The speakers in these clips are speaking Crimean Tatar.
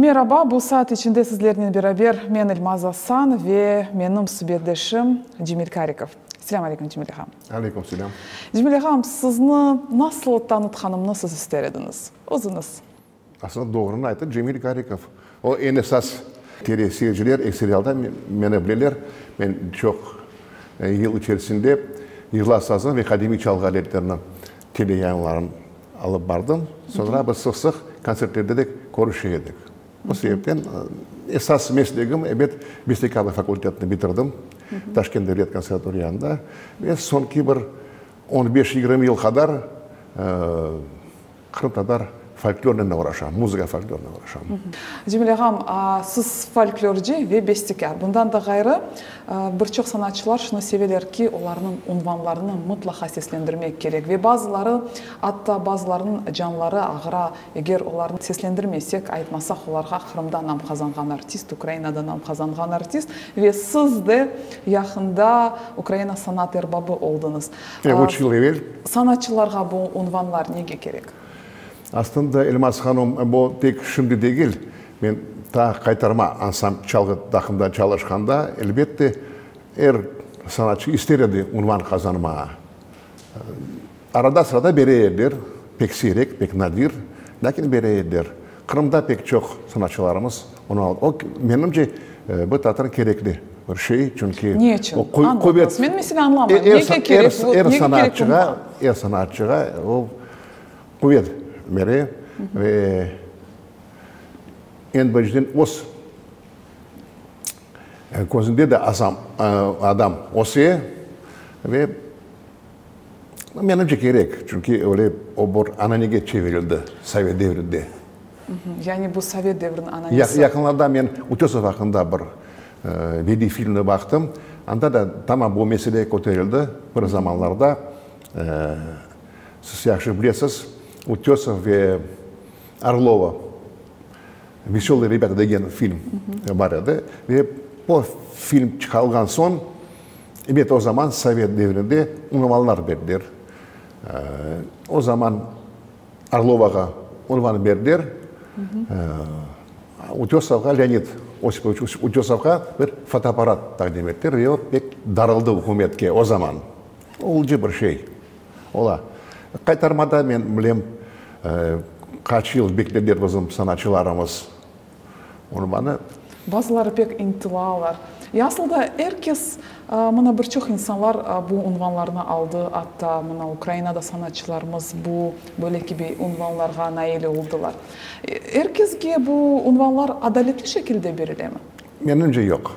Meraba, bu saat içinde sizlernen beraber men Elmaz Asan ve menim subetdeşim Cemil Karikov. Selâm aleyküm, Cemil ağam. Aleyküm selâm. Cemil ağam, sizni nasıl tanıtqanımnı siz ister ediñiz? Özüñiz. Aslında doğrunı ayttı Cemil Karikov. O eñ esas teleseyirciler ekseri alda meni bileler. Men çoq yıl içerisinde yırlar sazı ve qadimiy çalğı aletleriniñ teleyayınların alıp bardım. Soñra biz sıq-sıq kontsertlerde de körüşe edik. Bu sebepten esas meslegim, ebet, bestekârlıq fakultetini bitirdim Taşkent devlet konservatoriyanda ve soñki bir on beş-yigirmi yıl qadar Qırımtatar folklornen oğraşam, muzıka folklornen oğraşam. Cemil ağam, siz folklorcı ve bestekâr. Bundan da ğayrı, bir çoq sanatçılar şunı seveler ki, olarnıñ unvanlarını mıtlaqa seslendirmek kerek. Ve bazıları, atta bazılarınıñ canları ağıra, eger olarnı seslendirmesek, aytmasaq olarğa Qırımda nam qazanğan artist, Ukrainada nam qazanğan artist. Ve siz de yaqında Ukraina sanat erbabı oldıñız. Üç yıl evel. Sanatçılarğa bu unvanlar nege kerek? Aslında, Elmaz hanım, bu tek şimdi degil. Men ta Qaytarma ansambl çalğı taqımda çalışqanda, elbette, er sanatçı ister edi unvan qazanmağa. Arada-sırada bere ediler, pek siyrek, pek nadir, lâkin bere ediler. Qırımda pek çoq sanatçılarımız onı aldı. O, menimce, bu tatır kerekli bir şey, çünki Ne içün? o quvet. Men meselâ añlamayım. Nege kerek bu? Er sanatçığa, er sanatçığa o quvet bere ve eñ birinciden öz közünde de azam adam öse ve Menimce kerek, çünki öyle o bir ananege çevirildi sovet devrinde. Yani bu sovet devriniñ ananesi. Yaqınlarda men Utesov aqqında bir bediy filmni baqtım. Anda da tamam bu mesele köterildi bir zamanlarda. Siz yahşı bilesiz, Utesov ve Orlova Veselые rebâta degen film bar edi. Ve o film çıqarılğan soñ, Ebet, o zaman sovet devrinde unvanlar berdiler. O zaman Orlovağa unvan berdiler, Utesovğa, Leonid Osipoviç Utesovğa bir fotoapparat taqdim ettiler ve o pek darıldı ükümetke o zaman. Olucı bir şey ola. Qaytarmada men bilem, qaç yıl beklediler bizim sanatçılarımız. Unvanı. Bazıları pek ıntılalar. Ya asıl da er kes, mına bir çoq insanlar bu unvanlarnı aldı, atta mına Ukrainada sanatçılarımız bu böyle kibi unvanlarğa nail oldılar. Er kesge bu unvanlar adaletli şekilde berilemi? Menimce yoq.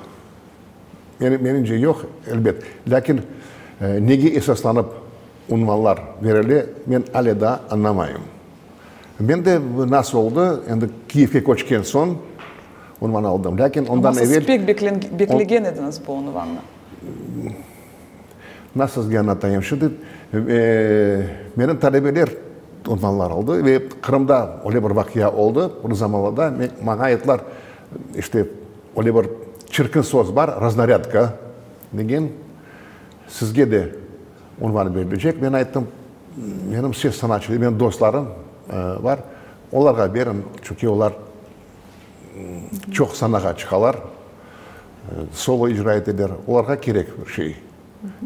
Menimce yoq, elbet. Lâkin nege esaslanıp unvanlar berile, men ale daa añlamayım. Men de nasıl oldı, endi Kiyevge köçken soñ unvan aldım. Lâkin ondan evel... Amma siz pek beklegen ediñiz bu unvannı. Nasıl sizge añlatayım? Şimdi menim talebeler unvanlar aldı ve Qırımda öyle bir vaqia oldı, bir zamanlarda maña ayttılar, işte, öyle bir çirkin söz bar, raznarâdka degen, sizge de unvan berilecek. Men ayttım, Menim ses sanatçı, menim dostlarım bar, olarğa beriñ, çünki olar çoq sanağa çıqalar, solo icra eteler, olarğa kerek bir şey.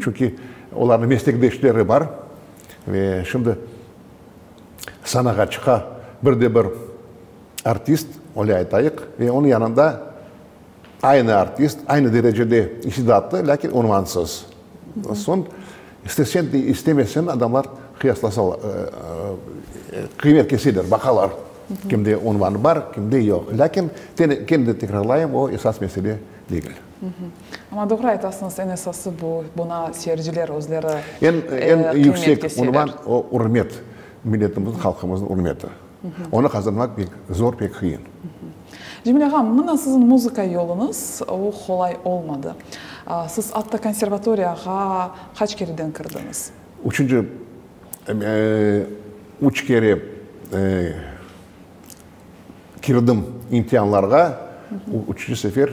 Çünki olarnıñ meslekdeşleri bar ve şimdi sanağa çıqa bir de bir artist, öyle aytayıq, ve onıñ yanında Aynı artist, aynı derecede istidatlı, lâkin unvansız. Soñ, istesen de, istemesen, adamlar qıyaslasalar, qıymet keseler, baqalar, kimde unvan bar, kimde yoq. Lâkin, kene de tekrarlayım, o esas mesele degil. Amma doğru aytasıñız, eñ esası bu, buna seyirciler özleri qıymet keseler. Eñ yüksek unvan, o ürmet, milletimizniñ, halqımıznıñ ürmeti. Onı qazanmaq pek zor, pek qıyın. Cemil ağa, mına siziñ muzıka yoluñız, o qolay olmadı. Siz atta konservatoriyağa qaç kereden kirdiñiz? Üçünci, üç kere kirdim imtianlarğa, üçünci sefer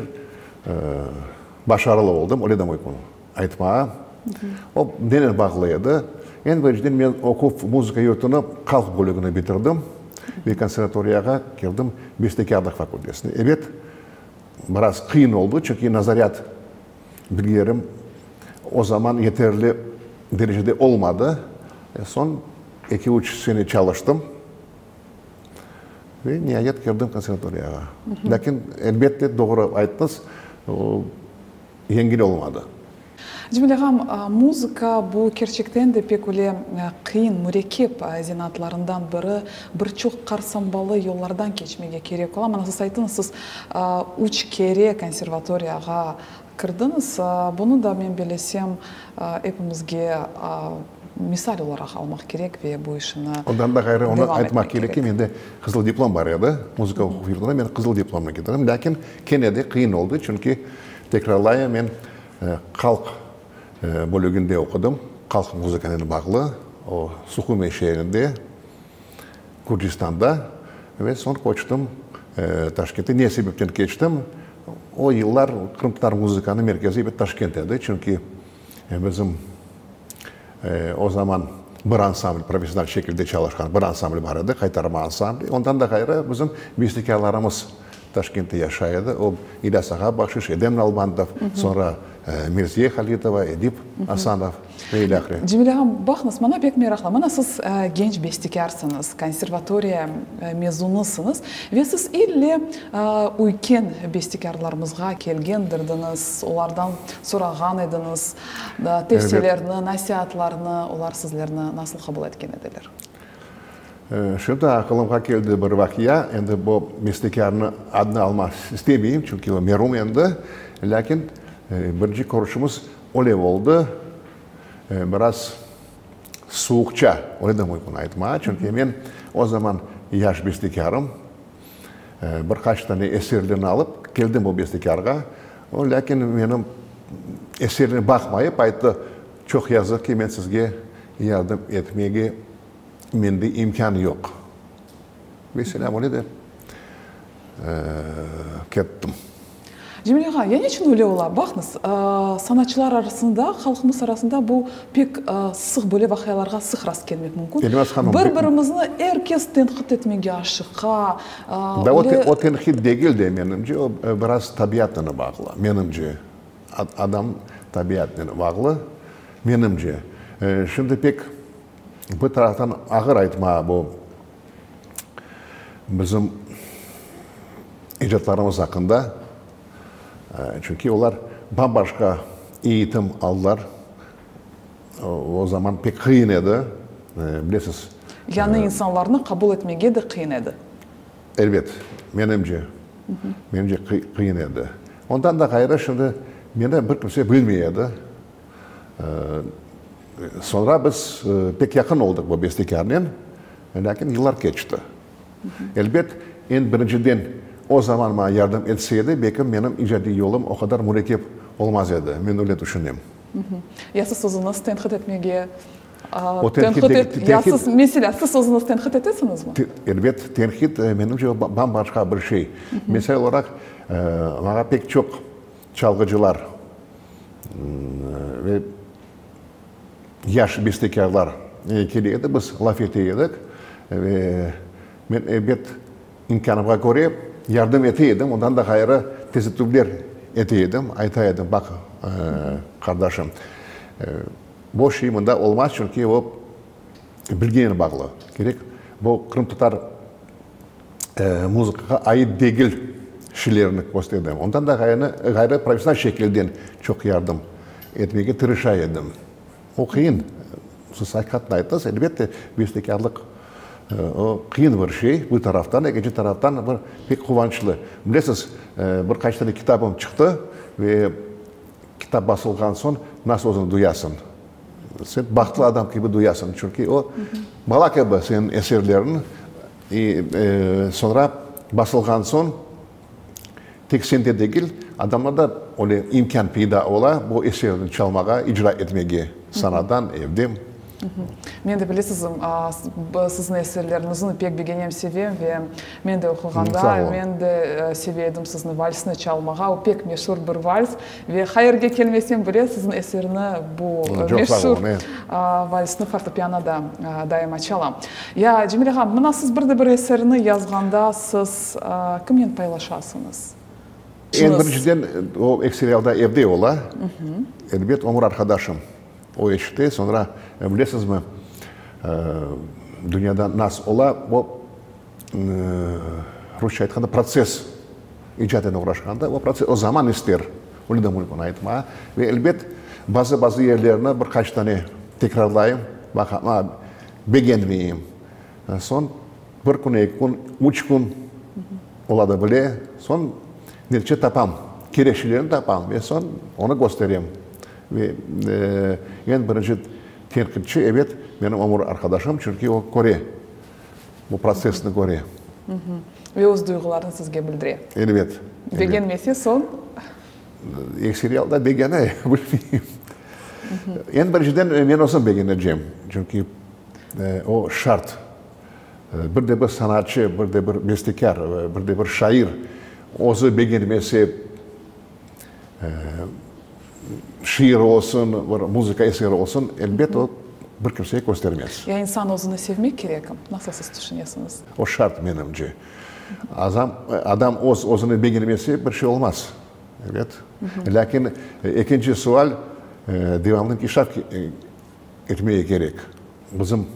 başarılı oldım, öyle de mümkün aytmağa. O nenen bağlı edi? Eñ birinciden men oquv muzıka yurtunı halq bölügini bitirdim. Ve konservatoriyağa kirdim bestekârlıq fakültesine. Ebet, biraz qıyın oldı, çünki nazariyat bilgilerim o zaman yeterli derecede olmadı. Soñ eki-üç sene çalıştım ve niayet kirdim konservatoriyağa. Lâkin, elbette, doğru ayttıñız, o, yengil olmadı. Cemil ağam, muzıka bu kerçekten de pek öyle qıyın, mürekkep zenaatlarından biri. Bir çoq qarsambalı yollardan keçmege kerek ola. Mana siz ayttıñız, siz üç kere konservatoriyağa kirdiñiz. Bunı da men belesem, epimizge misal olaraq almaq kerek ve bu işini Ondan da ğayrı onı devam aytmaq etmek kerek ki, kerek. mende qızıl diplom bar edi. Muzıka oquv yurtunda men qızıl diplomnı ketirdim. Lâkin kene de qıyın oldı, çünki, tekrarlayım, men Halq bölüginde oqudım, halq muzıkanen bağlı, o Suhumi şeerinde, Gürcistanda ve soñ köçtim Taşkentke. Ne sebepten keçtim? O yıllar qırımtatar muzıkanıñ merkezi ebet Taşkent edi, çünki bizim o zaman bir ansambl, professional şekilde çalışqan bir ansambl bar edi, Qaytarma ansambli. Ondan da ğayrı bizim bestekârlarımız Taşkentte yaşay edi. O, İlyas ağa Bahşiş, Edem Nalbandov, soñra Mirziye Halitova, Edip Asanov ve ilâhre. Cemil ağam, baqıñız, maña pek meraqlı. Mana siz genç bestekârsıñız, konservatoriya mezunısıñız ve siz ille üyken bestekârlarımızğa kelgendirdiñiz, olardan sorağan ediñiz tevsiyelerni, nasiatlarnı, olar sizlerni nasıl qabul etken ediler? Şimdi aqılımğa keldi bir vaqia, endi bu bestekârnıñ adını almaq istemeyim, çünki o merum endi, lâkin birinci körüşümiz öyle oldı, biraz suvuqça, öyle de mümkün aytmağa, çünki men o zaman yaş bestekârım, bir qaç tane eserlerni alıp keldim bu bestekârğa, o lâkin menim eserlerime baqmayıp ayttı, çoq yazıq ki, men sizge yardım etmege Mende imkân yoq. Vesselâm, öyle de kettim. Cemil ağa, ya neçün öyle ola? Baqıñız, sanatçılar arasında, halqımız arasında bu pek sıq, böyle vaqialarğa sıq rast kelmek mümkün. Elmaz hanım, Bir-birimizni er kes tenqit etmege aşıqa. Da o tenqit degil de, menimce, o biraz tabiatnen bağlı, menimce. Adam tabiatnen bağlı, menimce. Şimdi pek Bir taraftan ağır aytma bu bizim ecdatlarımız aqqında, çünki olar bam-başqa eğitim aldılar. O zaman pek qıyın edi, bilesiz. Yañı insanlarnı qabul etmege de qıyın edi. Elbet, menimce, menimce qıyın edi. Ondan da ğayrı, şimdi meni bir kimse bilmey edi. Soñra biz pek yaqın oldıq bu bestekârnen, lâkin yıllar keçti. Elbet, eñ birinciden o zaman maña yardım etse edi, belki menim icadiy yolum o qadar mürekkep olmaz edi, men öyle tüşünem. Ya siz özüñiz tenqit etmege, tenqit, ya siz, meselâ, siz özüñiz tenqit etesiñizmi? Elbet, tenqit, menimce, o bam-başqa bir şey. Misal olaraq, maña pek çoq çalğıcılar ve yaş bestekârlar kele edi, biz laf ete edik ve men, ebet, imkânımğa köre yardım ete edim, ondan da ğayrı tezitüvler ete edim, ayta edim, baq, qardaşım, bu şey mında olmaz, çünki o bilginen bağlı, kerek bu qırımtatar muzıkağa ait degil şeylerni kösterdim. Ondan da ğayrı professional şekilden çoq yardım etmege tırışa edim. O qıyın. Siz aqiqatnı ayttıñız, elbette, bestekârlıq o qıyın bir şey bir taraftan, ekinci taraftan bir pek quvançlı. Bilesiz, bir qaç tane kitabım çıqtı ve kitap basılğan soñ nasıl özüñni duyasıñ? Sen bahtlı adam kibi duyasıñ, çünki o bala kibi seniñ eserleriñ, soñra basılğan soñ tek sende degil, adamlarda öyle imkân peyda ola bu eserni çalmağa, icra etmege sanadan, evde. Men de, bilesiz, siziñ eserleriñizni pek begenem, sevem ve men de oquğanda, men de seve edim sizni valsni çalmağa. O pek meşur bir vals ve qayerge kelmesem bile siziñ eserni, bu meşur valsni fortepianoda daima çalam. Ya, Cemil ağa, mına siz bir de bir eserni yazğanda siz kimnen paylaşasıñız? Eñ birinciden, o ekseri alda evde ola. Elbet, ömür arqadaşım. O eşite, soñra, bilesizmi, dünyada nas ola, o, rusça aytqanda, protsess, icatnen oğraşqanda, o protsess, o zaman ister, öyle de mümkün aytmağa. Ve elbet, bazı-bazı yerlerini bir qaç tane tekrarlayım, baqam, begenmeyim. Soñ bir kün, eki kün, üç kün ola da bile. Soñ netice tapam, kerek şeylerni tapam ve soñ onı kösterem. Ve eñ birinci tenqitçi, ebet, menim ömür arqadaşım, çünki o köre, bu protsessni köre. Ve öz duyğularını sizge bildire. Elbet. Begenmese soñ? Ekseri alda begene, bilmeyim. Eñ birinciden men özüm begenecem, çünki o şart. Bir de bir sanatçı, bir de bir bestekâr, bir de bir şair özü begenmese, şiir olsun, bir muzıka eseri olsun, elbet o bir kimsege köstermez. Ya insan özüni sevmek kerekmi? Nasıl siz tüşünesiñiz? O şart, menimce. Azam, adam öz özüni begenmese, bir şey olmaz. Ebet. Lâkin ekinci sual, devamlı inkişaf etmege kerek. Bizim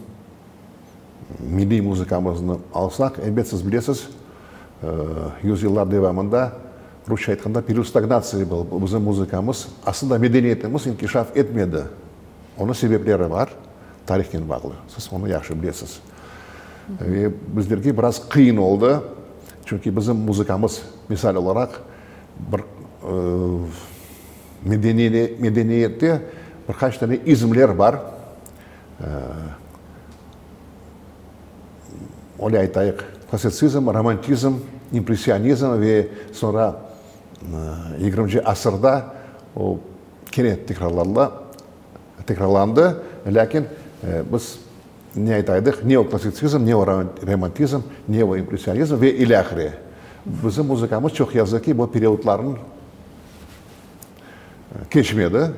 milliy muzıkamıznı alsaq, elbet siz bilesiz, yüzyıllar devamında, rusça aytqanda, period stagnatsiya boldı, bizim muzıkamız, aslında medeniyetimiz inkişaf etmedi. Onıñ sebepleri bar, tarihnen bağlı, siz onı yahşı bilesiz. Ve bizlerge biraz qıyın oldı, çünki bizim muzıkamız, misal olaraq, bir medeniyette bir qaç tane izmler bar, Öyle aytayıq, klassitsizm, romantizm, impressionizm ve soñra yigirminci asırda o kene tekrarlandı, tekrarlandı, lâkin biz ne aytaydıq, neoklassitsizm, neoromantizm, neoimpressionizm ve ilâhre. Bizim muzıkamız, çoq yazıq ki, bu periodlarnıñ keçmedi.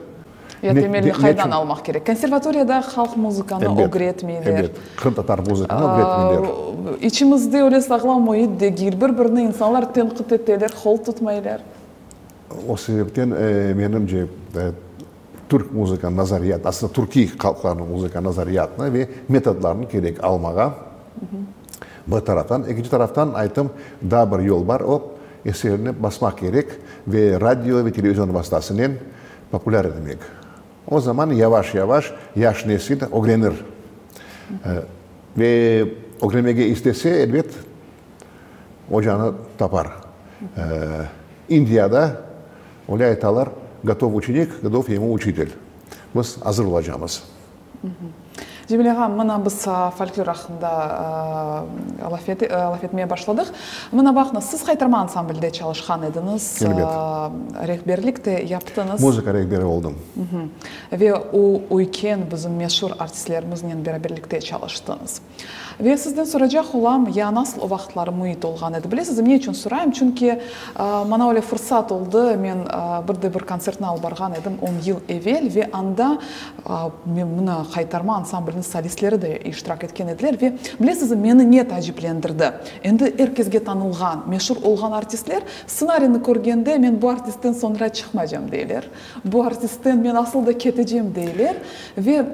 Ya temelni qaydan almaq kerek? Konservatoriyada halq muzıkanı ögretmeyler. Ebet, qırımtatar muzıkanı ögretmeyler. İçimizde öyle sağlam müit degil. Bir-birini insanlar tenqit eteler, qol tutmaylar. O sebepten, menimce, türk muzıka nazariyat, aslında türkiy halqlarnıñ muzıka nazariyatını ve metodlarını kerek almağa. Bir taraftan. Ekinci taraftan, ayttım, daa bir yol bar, o, eserini basmaq kerek ve radio ve televizion vastasınen populâr etmek. O zaman yavaş-yavaş yaş nesil ögrenir. Ve ögrenmege istese, elbet, ocanı tapar. İndiyada öyle aytalar, Gotov uçenik, gotov yemu uçitel. Biz azır olacamız. Cemil ağa, mına biz folklor aqqında laf etmeye başladıq. Mına baqıñız, siz Qaytarma ansamblde çalışqan ediñiz. Elbet. Rehberlik de yaptıñız. Muzıka rehberi oldım. Ve o üyken bizim meşur artistlerimiznen beraberlikte çalıştıñız. Ve sizden soracaq olam, ya nasıl o vaqıtları müit olğan edi? Bilesizmi, ne içün sorayım? Çünki maña öyle fırsat oldı, men bir de bir kontsertni alıp barğan edim on yıl evel ve anda mına Qaytarma ansambliniñ solistleri de iştirak etken ediler. Ve bilesizmi, meni ne taaciplendirdi? Endi er kesge tanılğan, meşur olğan artistler stsenariyni körgende, men bu artistten soñra çıqmaycam, deyler. Bu artistten men asıl da ketecem, deyler. Ve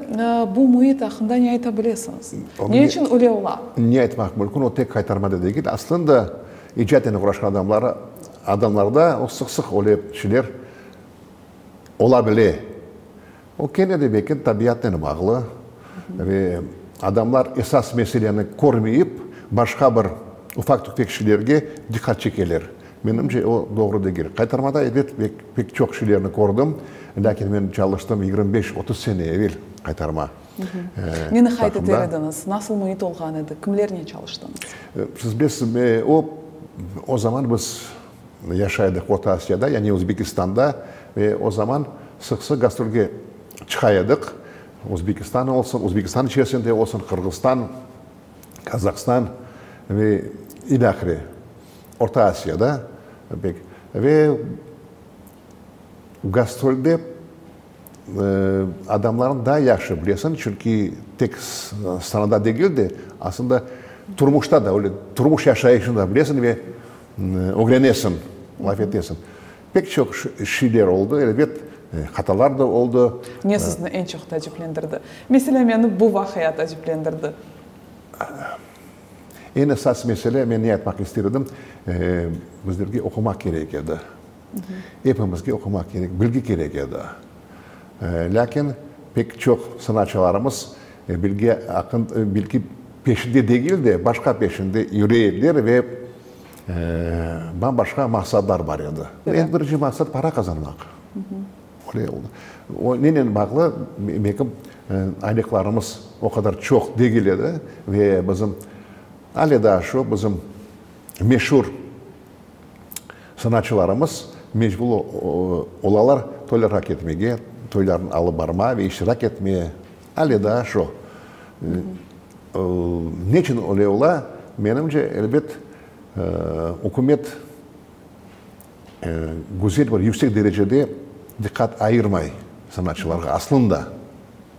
bu müit aqqında ne ayta bilesiñiz? Ne içün öyle ola? Ne aytmaq mümkün, o tek qaytarmada degil. Aslında, icatnen oğraşqan adamlar, adamlarda o sıq-sıq öyle şeyler ola bile. O kene de belki tabiatnen bağlı. Ve adamlar esas meseleni körmeyip, başqa bir ufaq-tüfek şeylerge diqqat çekeler. Menimce, o doğru degil. Qaytarmada, ebet, pek çoq şeylerni kördim, lâkin men çalıştım 25, 30 sene evel qaytarma Neni qayd eter ediñiz? Nasıl müit olğan edi? Kimlernen çalıştıñız? Siz bilesiz, o, o zaman biz yaşay edik Orta Asiyada, yani Özbekistanda, ve o zaman sıq-sıq gastrolge çıqa edik. Özbekistan olsun, Özbekistan içerisinde olsun, Qırğızstan, Qazahstan ve ilâhre, Orta Asiyada pek ve gastrolde adamlarnı daa yahşı bilesiñ, çünki tek sanada degil de, aslında turmuşta da öyle, turmuş yaşayışını da bilesiñ ve ögrenesiñ, laf etesiñ. Pek çoq şeyler oldı, elbet, hatalar da oldı. Ne sizni eñ çoq taaciplendirdi? Meselâ, meni bu vaqia taaciplendirdi. Eñ esas mesele, men ne aytmaq ister edim, bizlerge oqumaq kerek edi. Epimizge oqumaq kerek, bilgi kerek edi. Lâkin pek çoq sanatçılarımız bilgi bilgi peşinde degil de, başqa peşinde yüre ediler ve bam-başqa maqsadlar bar edi. Eñ birinci maqsad para qazanmaq. Öyle oldı. O nenen bağlı, belki aylıqlarımız o qadar çoq degil edi ve bizim ale daa şu bizim meşur Sanatçılarımız mecbur olalar toylarğa ketmege, toylarnı alıp barmağa ve iştirak etmeye. Ale daa şu. Neçün öyle ola? Menimce, elbet, ükümet güzel bir, yüksek derecede diqqat ayırmay sanatçılarğa. Aslında,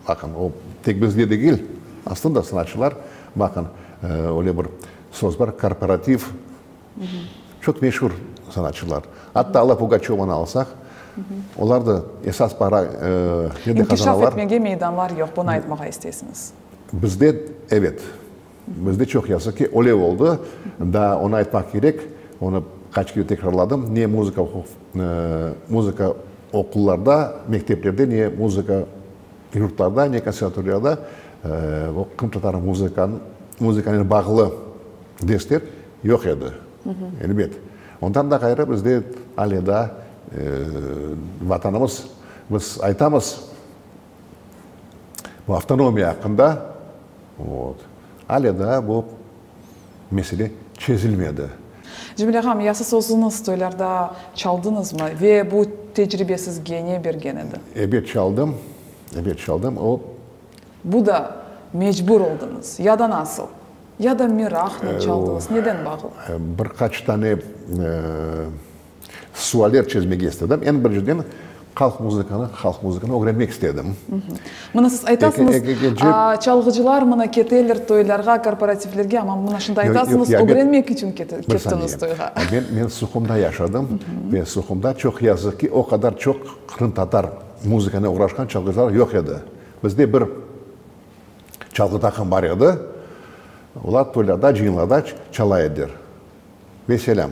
baqın, o tek bizge degil, aslında sanatçılar, baqın, öyle bir söz bar, korporativ Çoq meşur sanatçılar. Atta Alla Pugaçövanı alsaq, olar da esas para nede qazanalar? İnkişaf etmege meydanlar yoq, bunı aytmağa isteysiñiz. Bizde, evet. Bizde çoq yazıq ki, öyle oldı. Daa onı aytmaq kerek, onı qaç kere tekrarladım, ne muzıka muzıka oqullarda, mekteplerde, ne muzıka yurtlarda, ne konservatoriyada o qırımtatar muzıkanen bağlı dersler yoq edi, elbet. Ondan da ğayrı bizde ale daa Vatanımız, biz aytamız bu avtonomiya aqqında, vot, ale daa bu mesele çezilmedi. Cemile ağam, ya siz özüñiz toylarda çaldıñızmı ve bu tecribe sizge ne bergen edi? Ebet çaldım, ebet çaldım. O. Bu da mecbur oldıñız ya da nasıl? Ya da meraqnen çaldıñız, neden bağlı? Bir qaç tane sualler çezmege istedim. Eñ birinciden, halq muzıkanı, halq muzıkanı ögrenmek istedim. Mına siz aytasıñız, çalğıcılar mına keteler toylarğa, korporativlerge, amma mına şimdi aytasıñız, ögrenmek içün kettiñiz toyğa. Men, men Suhumda yaşadım ve Suhumda, çoq yazıq ki, o qadar çoq qırımtatar muzıkanen oğraşqan çalğıcılar yoq edi. Bizde bir Çalğı taqım bar edi, olar toylarda, cıyınlarda çala ediler. Ve selâm.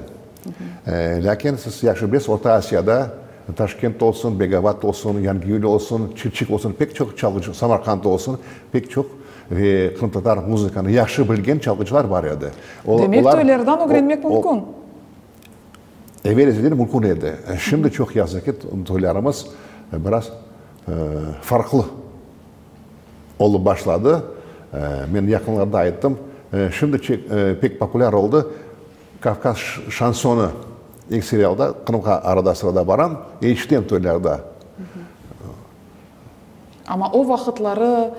Lâkin siz yahşı bilesiz, Orta Asiyada, Taşkent olsun, Begovat olsun, Yangiyül olsun, Çirçik olsun, pek çoq çalğıcı, Samarqand olsun, pek çoq ve qırımtatar muzıkanı yahşı bilgen çalğıcılar bar edi. Demek, toylardan ögrenmek mümkün? Evel-ezelden mümkün edi. Şimdi çoq yazıq ki, toylarımız biraz farqlı. Olıp başladı. Men yaqınlarda ayttım, şimdi pek populâr oldı Kavkaz şansonı. Ekseri alda Qırımğa arada-sırada baram, eşitem toylarda. Amma o vaqıtları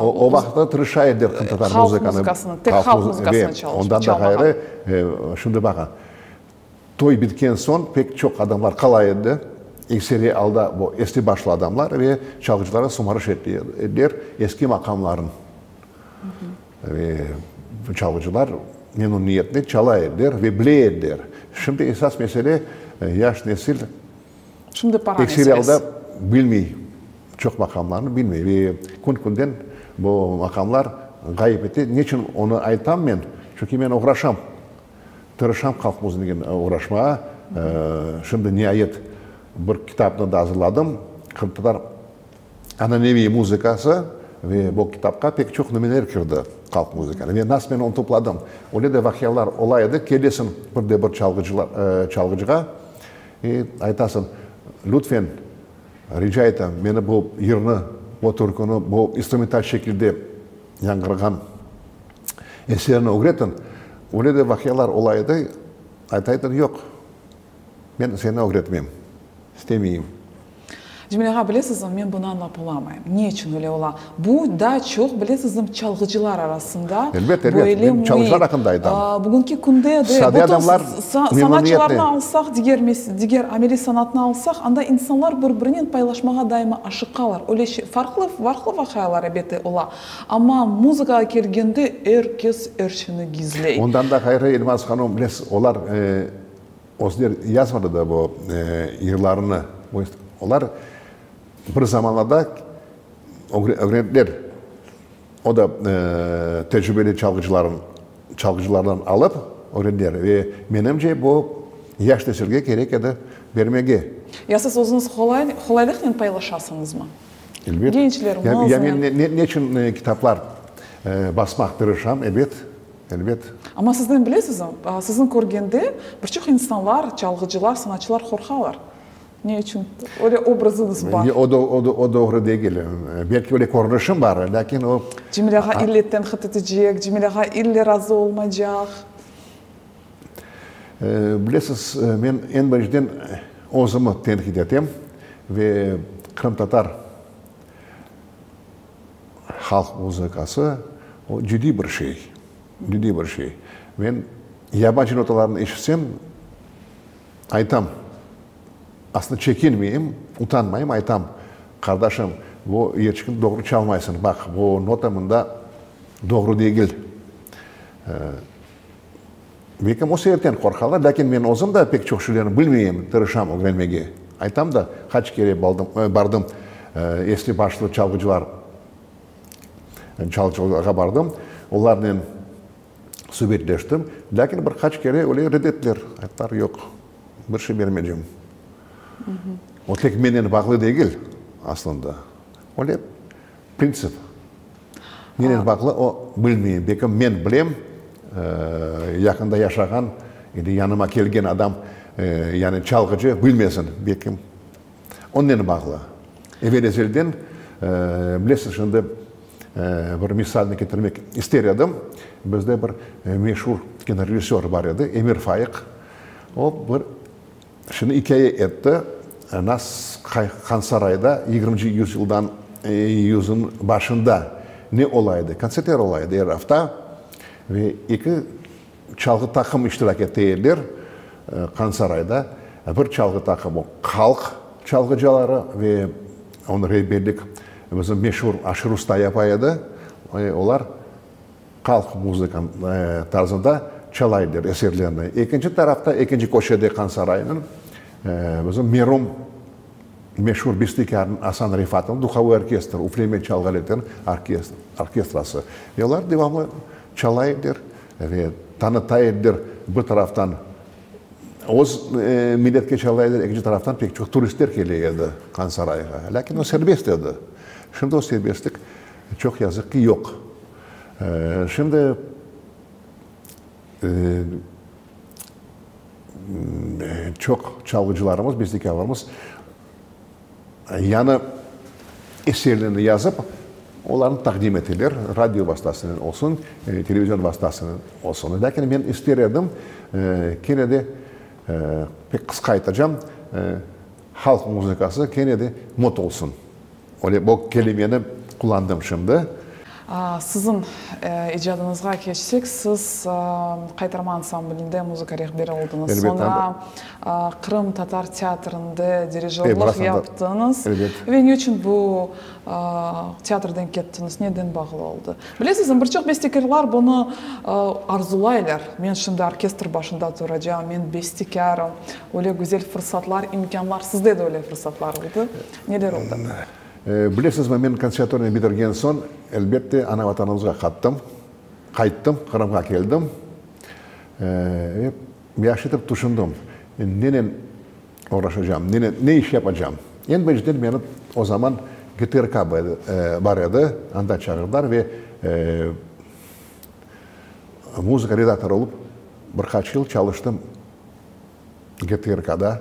O vaqıtları tırışa ediler qırımtatar muzıkanı. Halq muzıkasını, tek halq muzıkasını çalmağa. Ondan da ğayrı, şimdi baqın, Toy bitken soñ pek çoq adamlar qala edi, ekseri alda bu esli-başlı adamlar ve çalğıcılarğa sumarış ediler eski maqamların. Ve çalğıcılar memnuniyetle çala ediler ve bile ediler. Şimdi esas mesele, yaş nesil Şimdi para ekseri alda bilmey, çoq maqamlarnı bilmey ve kün-künden bu maqamlar ğayıp ete. Neçün onı aytam men? Çünki men oğraşam. Tırışam halq muzıknen oğraşmağa. Şimdi niayet bir kitapnı da azırladım, Qırımtatar ananeviy muzıkası ve bu kitapqa pek çoq nümüneler kirdi halq muzıkanı. Ve nasıl men onı topladım. Öyle de vaqialar ola edi, kelesiñ bir de bir çalğıcılar, çalğıcığa i aytasıñ, lütfen, rica etem, meni bu yırnı, bu türküni, bu instrumental şekilde yañğırğan Eserini ögretin, öyle de vaqialar ola edi, ayta ediler, yoq, men seni ögretmem, istemeyim. Cemil ağa, bilesizmi, men bunı añlap olamayım. Ne içün öyle ola? Bu daa çoq, bilesizmi, çalğıcılar arasında Elbet, elbet. böyle Men çalğıcılar müit. aqqında aytam. Bugünki künde de Sade bütün adamlar memnuniyetnen. sanatçılarnı alsaq, diger diger ameliy sanatnı alsaq, anda insanlar bir-birinen paylaşmağa daima aşıqalar. Öyle şey, farqlı, farqlı vaqialar, elbette, ola. Amma muzıkağa kelgende er kes er şeyni gizley. Ondan da ğayrı, Elmaz hanım, bilesiz, olar özleri yazmadı da bu yırlarını. Olar bir zamanlarda ögrendiler, o da tecrübeli çalğıcıların, çalğıcılardan alıp ögrendiler. Ve menimce, bu yaş nesilge kerek edi bermege. Ya siz özüñiz qolaylıqnen paylaşasıñızmı? Elbet. Gençler, Ya men ne içün kitaplar basmaq tırışam, ebet, elbet. Amma sizden bilesizmi, sizni körgende bir çoq insanlar, çalğıcılar, sanatçılar qorqalar. Ne içün? Öyle obrazıñız bar. O doğru degil. Belki öyle körünişim bar, lâkin o. Cemil ağa ille tenqit etecek, Cemil ağa ille razı olmaycaq. Bilesiz, men eñ birinciden özümi tenqit etem ve qırımtatar halq muzıkası o ciddiy bir şey, ciddiy bir şey. Men yabancı notalarnı eşitsem, aytam, aslında çekinmeyim, utanmayım, aytam, qardaşım, bu yerçikni doğru çalmaysıñ, baq, bu nota mında doğru degil. Belkim o sebepten qorqalar, lâkin men özüm de pek çoq şeylerni bilmeyim, tırışam ögrenmege. Aytam da, qaç kere bardım, esli-başlı çalğıcılar, çalğıcılarğa bardım, olarnen subetleştim, lâkin bir qaç kere öyle red ettiler, ayttılar, yoq, bir şey bermeycem. O tek mennen bağlı degil, aslında, öyle printsip. Nenen bağlı, o, bilmeyim. Belki men bilem, yaqında yaşağan ya da yanıma kelgen adam, yani çalğıcı bilmesin, belki onnen bağlı. Evel-ezelden, bilesiz, şimdi bir misalni ketirmek ister edim. Bizde bir meşur kinorejissör bar edi, Emir Faiq. O, bir Şunı ikâye etti, Nas Hansarayda yigirminci yüzyıldan yüzün başında ne ola edi? Kontsertler ola edi er afta ve eki çalğı taqım iştirak ete ediler Hansarayda. Bir çalğı taqımı halq çalğıcaları ve onı rehberlik bizim meşur Aşır usta yapa edi. Olar Halq muzıka tarzında çala ediler eserlerini. Ekinci tarafta, ekinci köşede Han sarayınıñ bizim merum meşur bestekârnıñ Asan Refatnıñ duhovoy orkestri, üfleme çalğı aletleriniñ orkestrası. Ve olar devamlı çala ediler ve tanıta ediler. Bir taraftan öz milletke çala ediler, ekinci taraftan pek çoq turistler kele edi Han sarayğa. Lâkin o serbest edi. Şimdi o serbestlik çoq yazıq ki yoq. Şimdi çoq çalğıcılarımız, bestekârlarımız yañı eserlerini yazıp, olarnı taqdim eteler, radio vastasınen olsun, televizion vastasınen olsun. Lâkin men ister edim, kene de, pek qısqa aytacam, halq muzıkası kene de mot olsun. Öyle bu kelimeni qullandım şimdi. Siziñ icadıñızğa keçsek, siz Qaytarma ansamblinde muzıka rehberi oldıñız. Soñra Qırım tatar teatrinde dirijorlıq yaptıñız. Ve ne içün bu teatrden kettiñiz, neden bağlı oldı? Bilesizmi, bir çoq bestekârlar bunı arzulaylar, men şimdi orkestr başında turacağım, men bestekârım, öyle güzel fırsatlar, imkânlar, sizde de öyle fırsatlar oldı. Neler oldı? Bilesizmi, men konservatoriyanı bitirgen soñ, elbette, ana vatanımızğa qattım, qayttım, Qırımğa keldim. Ve yahşı etip tüşündim, nenen oğraşacağım, nenen, ne iş yapacağım. Eñ birinciden meni o zaman GTRK bar edi, anda çağırdılar ve muzıka redaktorı olıp bir qaç yıl çalıştım. GTRK-da.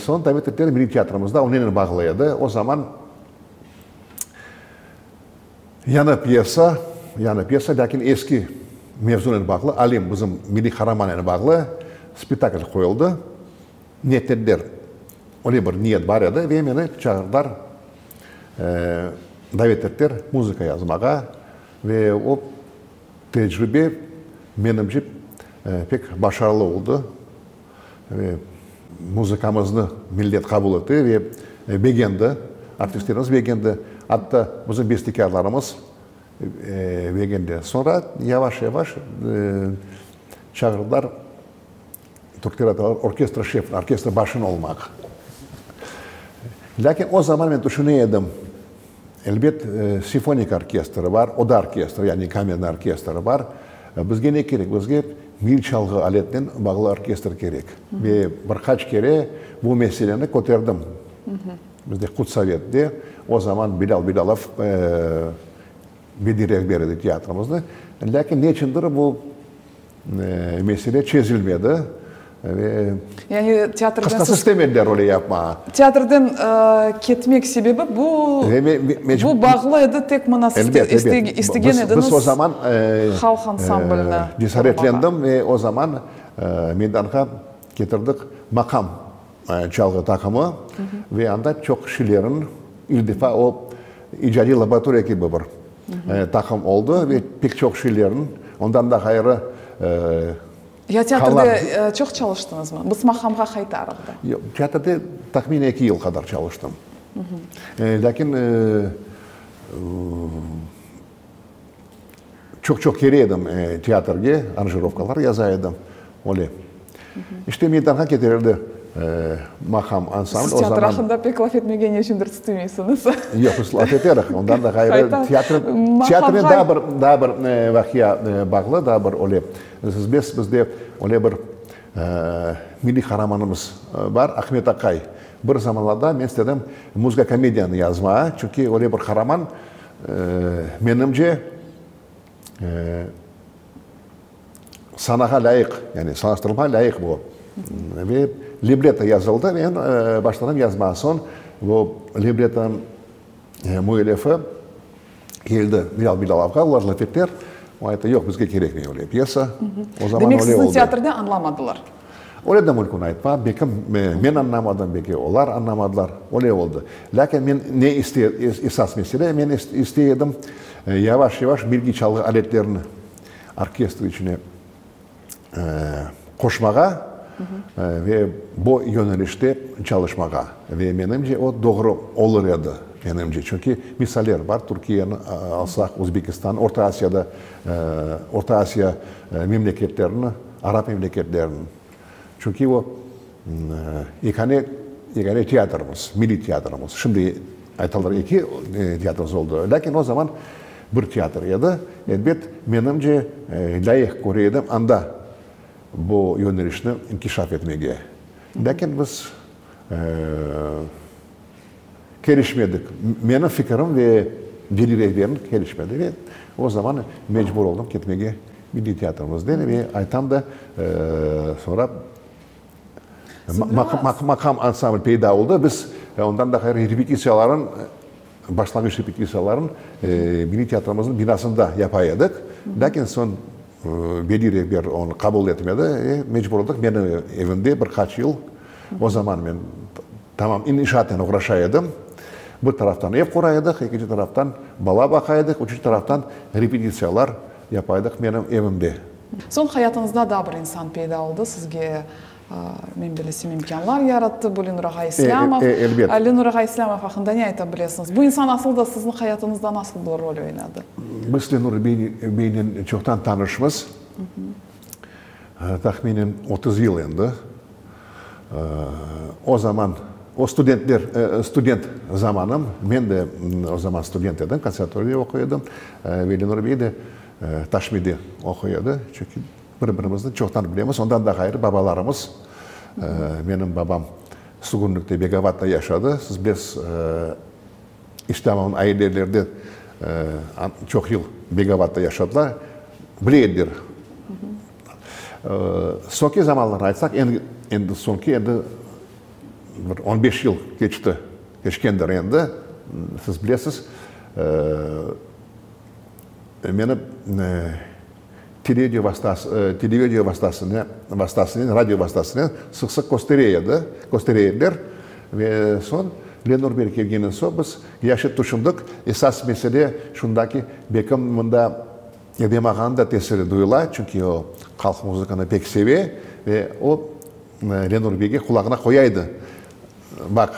Soñ davet ettiler Milliy teatrımızda, o nenen bağlı edi? O zaman yañı pyesa, yañı pyesa, lâkin eski mevzunen bağlı, Alim bizim milliy qaramanen bağlı spektakl qoyuldı. Niyetlendiler. Öyle bir niyet bar edi ve meni çağırdılar, davet ettiler muzıka yazmağa ve o tecrübe menimce pek başarılı oldı ve muzıkamıznı millet qabul etti ve begendi, artistlerimiz begendi, atta bizim bestekârlarımız begendi. Soñra yavaş-yavaş çağırdılar. Türkler aytalar, orkestr şef, orkestr başın olmaq. Lâkin o zaman men tüşüne edim, elbet, simfonik orkestri bar, oda orkestri, yani kamernıy orkestri bar. Bizge ne kerek? Bizge milliy çalğı aletinen bağlı orkestr kerek. Ve bir qaç kere bu meseleni köterdim. Bizde Qudsovetde o zaman Bilâl Bilâlov bediy rehber edi teatrımıznı. Lâkin neçündir bu Mesele çezilmedi ve Yani teatrden qısqası istemediler öyle yapmağa. Teatrden ketmek sebebi bu bu bağlı edi tek mına siz istegen ediñiz Biz o zaman halq ansamblini cesaretlendim ve o zaman meydanğa ketirdik maqam çalğı taqımı ve anda çoq kişilerin ilk defa o icadiy laboratoriya kibi bir taqım oldı ve pek çoq kişilerin, ondan da ğayrı Ya teatrde çoq çalıştıñızmı? Biz maqamğa qaytarıq da. Yoq, teatrde tahminen eki yıl qadar çalıştım. Lâkin Çoq-çoq kele edim teatrge, aranjirovkalar yaza edim, öyle. İşte meydanğa ketirildi maqam ansambl. Siz teatr aqqında pek laf etmege ne içündir istemeysiñiz. Yoq, biz laf eteriq, ondan da ğayrı teatr, teatrnen daa bir, daa bir vaqia bağlı, daa bir öyle. Siz bilesiz, bizde öyle bir milliy qaramanımız bar, Ahmet aqay. Bir zamanlarda men istedim muzıka komediyanı yazmağa, çünki öyle bir qaraman Menimce, sanağa lâyıq, yani sanalaştırılmağa lâyıq bu. Ve libretto yazıldı, men başladım yazmağa. Soñ bu librettonıñ müellifi keldi Bilâl Bilâlovğa, olar laf ettiler. O ayttı, yoq, bizge kerekmey öyle pyesa. O zaman Demek, sizni teatrde añlamadılar? Öyle de mümkün aytma. Belki men añlamadım, belki olar añlamadılar. Öyle oldı. Lâkin men ne iste, esas mesele, men istey edim yavaş-yavaş milliy çalğı aletlerini orkestr içine qoşmağa ve bu yönelişte çalışmağa. Ve menimce o doğru olur edi, menimce. Çünki misaller bar, Türkiyeni alsaq, Özbekistan, Orta Asiyada, Orta Asiya memleketlerini, arap memleketlerini. Çünki o yekâne, yekâne teatrımız, milliy teatrımız. Şimdi aytalar eki teatrımız oldı. Lâkin o zaman bir teatr edi. Elbet, menimce, lâyıq köre edim anda bu yönelişni inkişaf etmege. Lâkin biz kelişmedik. Menim fikirim ve Celil rehberniñ kelişmedi ve o zaman mecbur oldım ketmege Milliy teatrimizden ve aytam da, soñra maqam ansambl peyda oldı. Biz ondan da ğayrı repetitsiyaların, başlanğıç repetitsiyaların Milliy teatrimizniñ binasında yapa edik. Lâkin soñ bediy rehber onı qabul etmedi ve mecbur oldıq. Menim evimde bir qaç yıl, o zaman men Tamam, inşaatnen oğraşa edim. Bir taraftan ev qura edik, ekinci taraftan bala baqa edik, üçünci taraftan repetitsiyalar yapa edik menim evimde. Soñ hayatıñızda daa bir insan peyda oldı, sizge, men bilesem, imkânlar yarattı, bu Lenur ağa İslâmov. Elbet. Lenur ağa İslâmov aqqında ne ayta bilesiñiz? Bu insan asıl da siziñ hayatıñızda nasıl bir rol oynadı? Biz Lenur beynen çoqtan tanışmız. Tahminen 30 yıl endi. O zaman, o studentler, student zamanım, men de o zaman student edim, konservatoriyada oquy edim, ve Lenur bey de Taşmide oquy edi. Çünki bir-birimizni çoqtan bilemiz. Ondan da ğayrı babalarımız, menim babam sürgünlikte Begavatta yaşadı. Siz bilesiz, İslâmovnıñ aileleri de çoq yıl Begavatta yaşadılar, bile ediler. Soñki zamanlarnı aytsaq, endi soñki, endi bir on beş yıl keçti, keçkendir endi, siz bilesiz, meni televideniye vastası, televideniye vastasınen, vastasınen, radio vastasınen sıq-sıq köstere edi, köstere ediler. Ve soñ Lenur bey kelgenden soñ biz yahşı tüşündik. Esas mesele şunda ki, belkim mında Edem ağanıñ da tesiri duyula, çünki o halq muzıkanı pek seve ve o Lenur beyge qulağına qoya edi, Baq,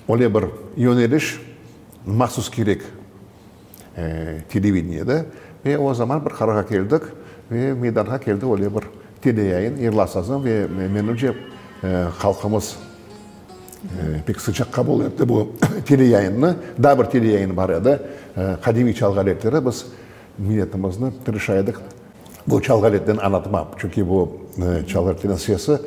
öyle bir yöneliş mahsus kerek televideniyede. Ve o zaman bir qararğa keldik ve meydanğa keldi öyle bir teleyayın, Yırla sazım ve menimce halqımız pek sıcaq qabul etti bu teleyayınnı. Daa bir teleyayın bar edi, Qadimiy çalğı aletleri. Biz milletimizni tırışa edik bu çalğı aletlerini añlatmaq, çünki bu çalğı aletleriniñ sesi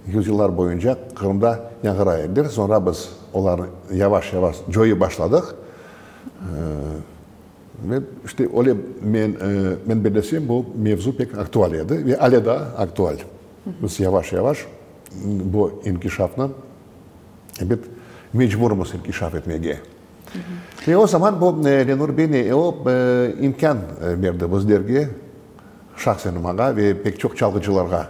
yüzyıllar boyunca Qırımda yañğıray ediler. Soñra biz olarnı yavaş-yavaş coyıp başladıq. Ve işte öyle men, men bellesem, bu mevzu pek aktual edi ve ale daa aktual. Biz yavaş-yavaş bu inkişafnı, ebet, mecburmız inkişaf etmege. Ve o zaman bu Lenur bey o imkân berdi bizlerge, şahsen maña ve pek çoq çalğıcılarğa.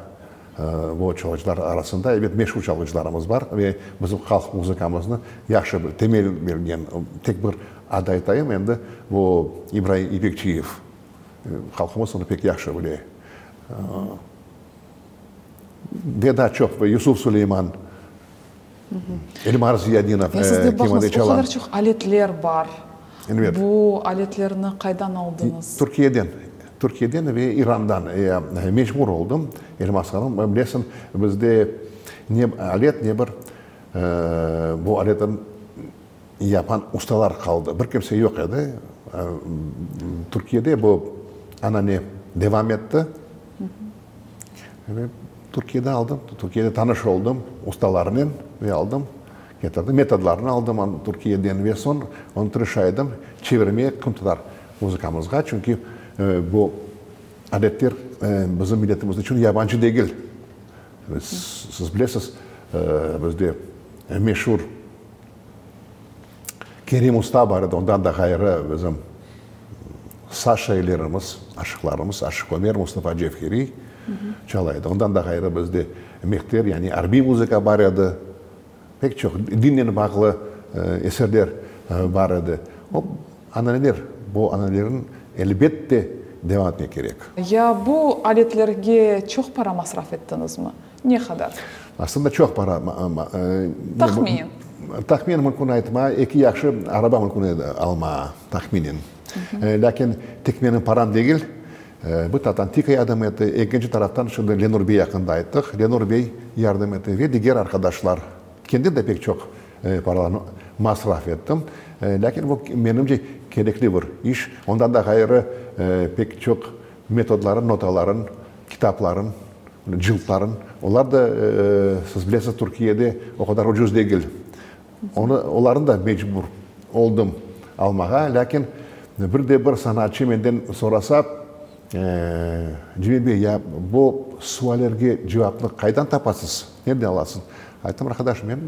Bu çalğıcılar arasında, ebet, meşur çalğıcılarımız bar ve bizim halq muzıkamıznı yahşı bir temel bergen, tek bir ad aytayım, endi bu İbraim İpekçiyev, halqımız onı pek yahşı bile. Ve daa çoq, Yusuf Suleyman, Elmar Ziyadinov, Ya sizde, baqıñız, o qadar çoq aletler bar. Elbet. Bu aletlerni qaydan aldıñız? Türkiyeden. Türkiyeden ve İrandan. Mecbur oldım, Elmaz hanım. Bilesiñ, bizde ne alet, ne bir bu aletni yapan ustalar qaldı. Bir kimse yoq edi. Türkiyede bu anane devam etti. Ve Türkiyede aldım, Türkiyede tanış oldım ustalarnen ve aldım, ketirdim, metodlarını aldım Türkiyeden ve soñ onı tırışa edim çevirmege qırımtatar muzıkamızğa, çünki bu adetler bizim milletimiz içün yabancı degil. Siz bilesiz, bizde meşur Kerim usta bar edi, ondan da ğayrı bizim saz şairlerimiz, aşıqlarımız, Aşıq Ömer, Mustafa Cevheriy çala edi. Ondan da ğayrı bizde mehter, yani arbiy muzıka bar edi. Pek çoq dinnen bağlı eserler bar edi. O ananeler, bu ananelerni elbette devam etmek kerek. Ya bu aletlerge çoq para masraf ettiñizmi? Ne qadar? Aslında çoq para. Tahminen. Tahminen mümkün aytma, eki yahşı araba mümkün edi almağa, tahminen. Lâkin tek menim param degil, bir taraftan TİKA yardım etti, ekinci taraftan şimdi Lenur bey aqqında ayttıq, Lenur bey yardım etti ve diger arqadaşlar. Kendim de pek çoq paralarnı masraf ettim. Lâkin bu, menimce, kerekli bir iş. Ondan da ğayrı, pek çoq metodların, notaların, kitapların, cıltların, olar da, siz bilesiz, Türkiyede o qadar ucuz degil. Onı, olarnı da mecbur oldım almağa. Lâkin bir de bir sanatçı menden sorasa, Cemil bey, ya bu suallerge cevapnı qaydan tapasız, nereden alasıñ? Ayttım, arqadaş, men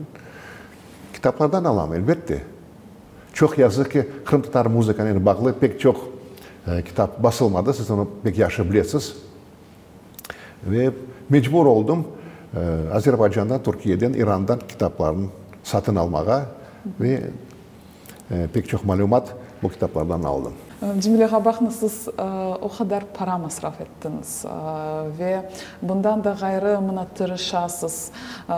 kitaplardan alam, elbette. Çoq yazıq ki, qırımtatar muzıkanen bağlı pek çoq kitap basılmadı, siz onı pek yahşı bilesiz. Ve mecbur oldım Azerbaycandan, Türkiyeden, İrandan kitaplarnı satın almağa ve pek çoq malümat bu kitaplardan aldım. Cemile ağa, baqıñız, siz o qadar para masraf ettiñiz ve bundan da ğayrı mına tırışasız,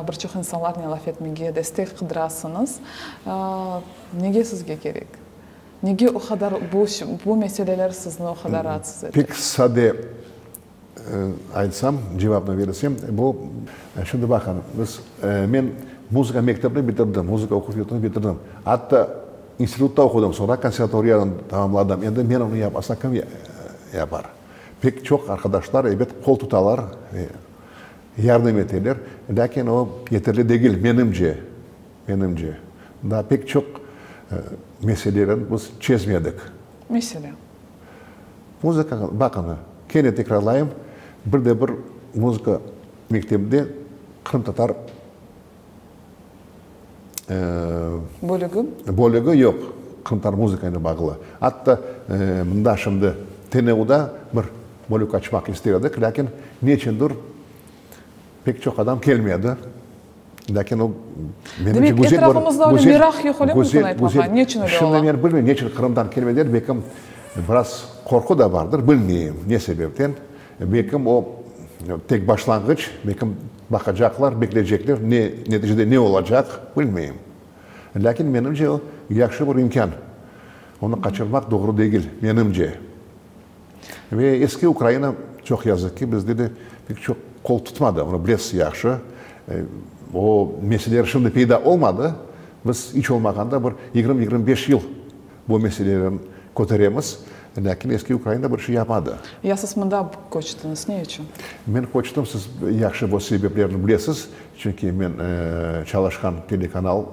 bir çoq insanlarnen laf etmege, destek qıdırasıñız. Nege sizge kerek? Nege o qadar bu, bu meseleler sizni o qadar raatsız ete? Pek sade aytsam, cevapnı bersem, bu, şimdi baqın, biz, men muzıka mektebini bitirdim, muzıka oquv yurtunı bitirdim, atta institutta oqudım, soñra konservatoriyanı tamamladım, endi men onı yapmasa, kim yapar? Pek çoq arqadaşlar, ebet, qol tutalar, yardım eteler, lâkin o yeterli degil, menimce. Menimce, daa pek çoq meselelerni biz çezmedik. Meselâ? Muzıka, baqıñız, kene tekrarlayım, bir de bir muzıka mektebinde qırımtatar Bölügi? Bölügi yoq, qırımtatar muzıkanen bağlı. Atta mında şimdi TNUda bir bölük açmaq ister edik, lâkin neçündir pek çoq adam kelmedi. Lâkin o, menimce, Demek, güzel bir, etrafımızda öyle güzel, meraq yoq, öyle mümkün güzel, aytmağa? güzel. Neçün öyle Şimdi ola? men bilmeyim, neçün Qırımdan kelmediler, belkim biraz qorqu da bardır, bilmeyim ne sebepten. Belkim o tek başlanğıç, belkim baqacaqlar, bekleycekler, ne, neticede ne olacaq, bilmeyim. Lâkin menimce o yahşı bir imkân. Onı qaçırmaq doğru degil, menimce. Ve eski Ukraina, çoq yazıq ki, bizde de pek çoq qol tutmadı, onı bilesiz yahşı. O meseleler şimdi peyda olmadı, biz iç olmağanda bir 20-25 yıl bu meselelerni köteremiz, lâkin eski Ukraina bir şey yapmadı. Ya siz mında köçtiñiz, ne içün? Men köçtim, siz yahşı bu sebeplerni bilesiz, çünki men çalışqan telekanal,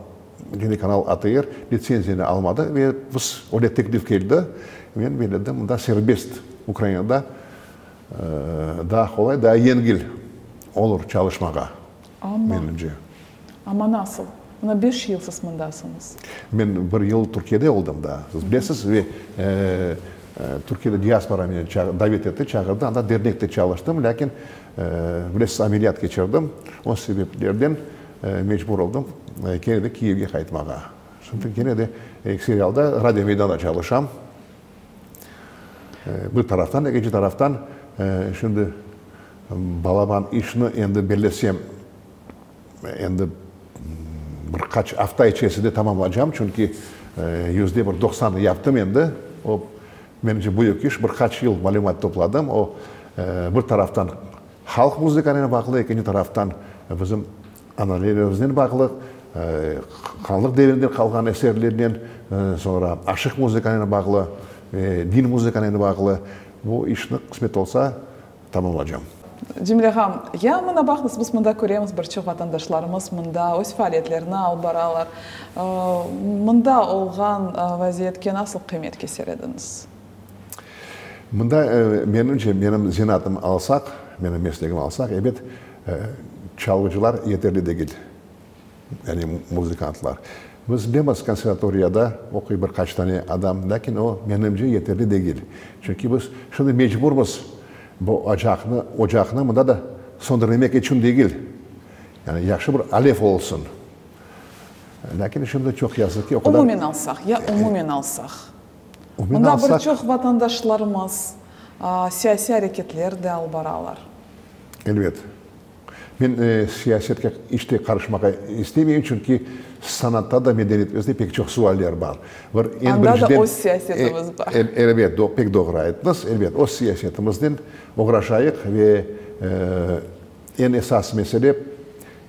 Telekanal ATR litsenziyanı almadı ve biz, öyle teklif keldi, men belledim, mında serbest Ukrainada daa qolay, daa yengil olur çalışmağa, menimce. Amma nasıl? Mına beş yıl siz mındasıñız. Men bir yıl Türkiyede oldım daa, siz bilesiz, ve Türkiyede diaspora meni davet etti, çağırdı, anda dernekte çalıştım, lâkin, bilesiz, ameliyat keçirdim, o sebeplerden Mecbur oldım kene de Kiyevge qaytmağa. Şimdi kene de ekseri alda Radio Meydanda çalışam. Bir taraftan, ekinci taraftan şimdi balaban işni endi bellesem, endi bir qaç afta içerisinde tamamlacam, çünki bir 90% yaptım endi. O, menimce, büyük iş. Bir qaç yıl malümat topladım. O, bir taraftan Halq muzıkanen bağlı, ekinci taraftan bizim ananelerimiznen bağlı, hanlıq devrinden qalğan eserlernen, soñra aşıq muzıkanen bağlı, din muzıkanen bağlı. Bu işni, qısmet olsa, tamamlacam. Cemile ağam, ya mına baqıñız, biz mında köremiz, bir çoq vatandaşlarımız mında öz faaliyetlerini alıp baralar. Mında olğan vaziyetke nasıl qıymet keser ediñiz? Mında, menimce, menim zenaatım alsaq, menim meslegim alsaq, ebet, çalğıcılar yeterli degil, yani muzıkantlar. Biz bilemiz, konservatoriyada oquy bir qaç tane adam, lâkin o, menimce, yeterli degil. Çünki biz şimdi mecburmız bu ocaqnı, ocaqnı mında da söndürmemek içün degil, yani yahşı bir alev olsun. Lâkin şimdi çoq yazıq ki, o qadar. Umumen alsaq, ya umumen alsaq. Mında bir çoq vatandaşlarımız siyasiy areketler de alıp baralar. Elbet. Men siyasetke iç te qarışmağa istemeyim, çünki sanatta da, medeniyetimizde pek çoq sualler bar. Bir, eñ Anda da öz siyasetimiz bar. Elbet, pek doğru ayttınız. Elbet, öz siyasetimiznen oğraşayıq ve eñ esas mesele,